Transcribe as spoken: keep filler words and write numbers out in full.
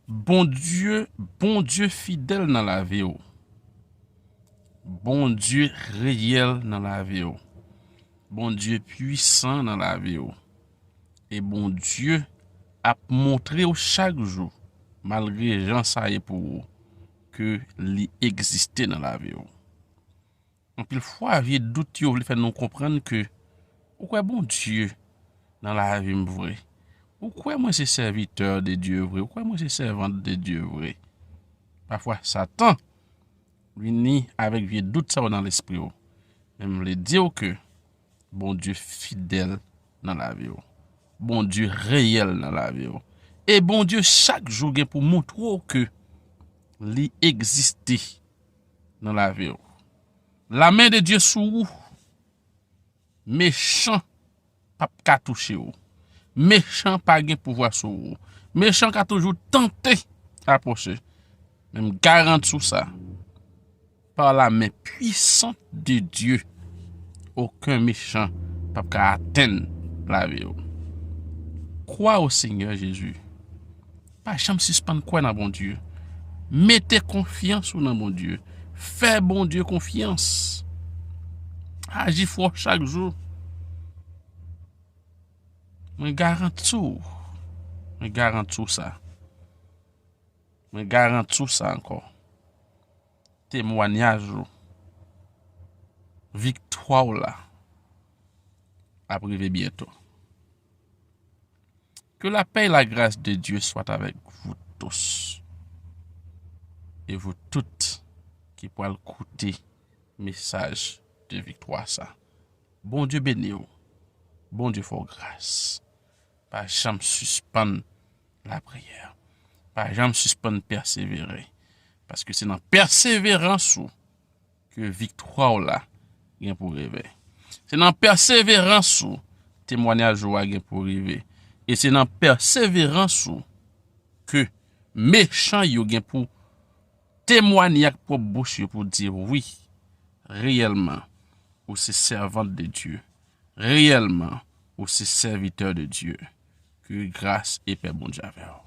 Bondye, Bondye fidèl nan lavi w. Bondye reyèl nan lavi w. Bondye pwisan nan lavi w. E Bondye ap montre w chak jou, malgre jan sa ye pou ou, ke li egziste nan lavi w. Anpil fwa, vye dout yo vle fè nou konprann ke ou kwè Bondye nan lavi m vre. Ou kwè mwen se sèvitè de Dye vre. Ou kwè mwen se sèvant de Dye vre. Pafwa, Satan vini avèk vye dout sa yo nan lespri w. Men m vle di w ke Bondye fidèl nan lavi w. Bondye reyèl nan lavi w. E Bondye chak jou gen pou montre w ke li egziste nan lavi w. Lamen de Dye sou ou. Mechan p ap ka touche w. Mechan pa gen pouvwa sou ou. Mechan ka toujou tante apwoche. Men m garanti w sa. Par la main puissante de Dieu, okenn mechan p ap ka atenn lavi w. Kwa o Senyè Jezi. Pa janm sispann kwè nan Bondye. Mete konfyans ou nan Bondye. Fè Bondye konfyans. Aji fò chak jou. Mwen garanti w. Mwen garanti w sa. Mwen garanti w sa ankò. Temwanyaj ou, viktwa w la ap rive byento. Que la paix et la grâce de Dieu soit avec vous tous. Et vous toutes qui pral koute mesaj de viktwa sa. Bondye beni w. Bondye fè w gras. Pa janm sispann lapriyè. Pa janm sispann pèsevere. Paske se nan pèseverans ou ke viktwa w la gen pou rive. Se nan pèseverans ou temwanyaj ou a gen pou rive. E se nan pèseverans ou ke mechan yo gen pou temwanye ak pwòp bouch yo pou di, wi, reyèlman, ou se sèvant de Dye. Reyèlman, ou se sèvitè de Dye. Ke gras e pè Bondye avè w.